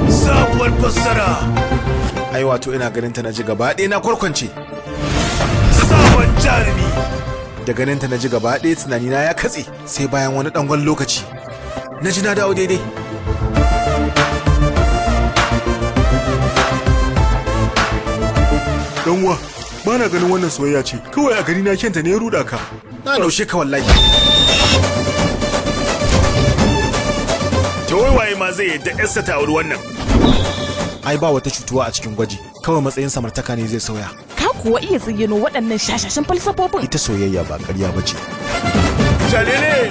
Sabuwar fassara. Ai wato ina ganin ta na ji gaba ɗaya na kwarkwance. Sabon jarumi. Da ganin ta na ji gaba ɗaya tunanina ya katse, sai bayan wani ɗangon lokaci na ji na dawo daidai. Danwa, ba na ganin wannan soyayya ce, kawai a gani na kyanta ne ya ruɗa ka. Na naushe ka wallahi. Ta waye ma zai yadda yarsa ta auri wannan? Ai ba wata cutuwa a cikin gwaji, kawai matsayin samartaka ne zai sauya. Ka kuwa iya zayyano waɗannan shashashan falsafofin. Ita soyayya ba ƙarya ba ce. Jalele!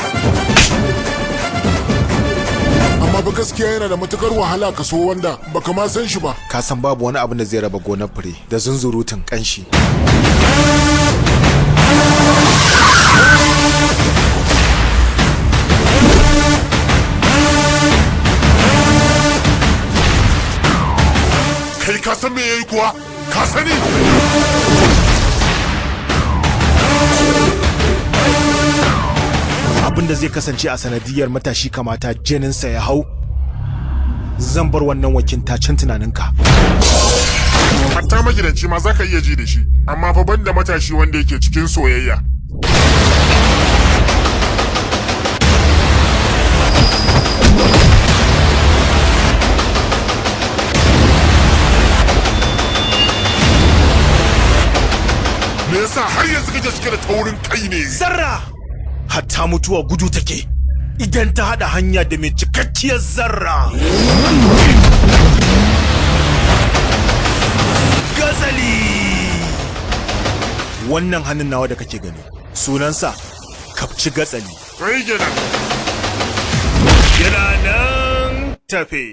Amma ba gaskiya yana da matukar wahala ka so wanda baka ma san shi ba. Ka san babu wani abin da zai raba gonar fure da zunzurutun kanshi. Kai ka san me yayi kuwa? Ka sani? Abin da zai kasance a sanadiyar matashi kamata jininsa ya hau, zan bar wannan wakintacen tunaninka. Hatta magidanci ma zaka iya ji da shi, amma fa banda matashi wanda yake cikin soyayya. Me yasa har yanzu kake cike da taurin kai ne? Zarra! Hatta mutuwa gudu take idan ta haɗa hanya da mai cikakkiyar zarra. Gazali! Wannan hannun nawa da kake gani, sunansa Kapci Gatsali. Kai kenan. Yana nan tafe.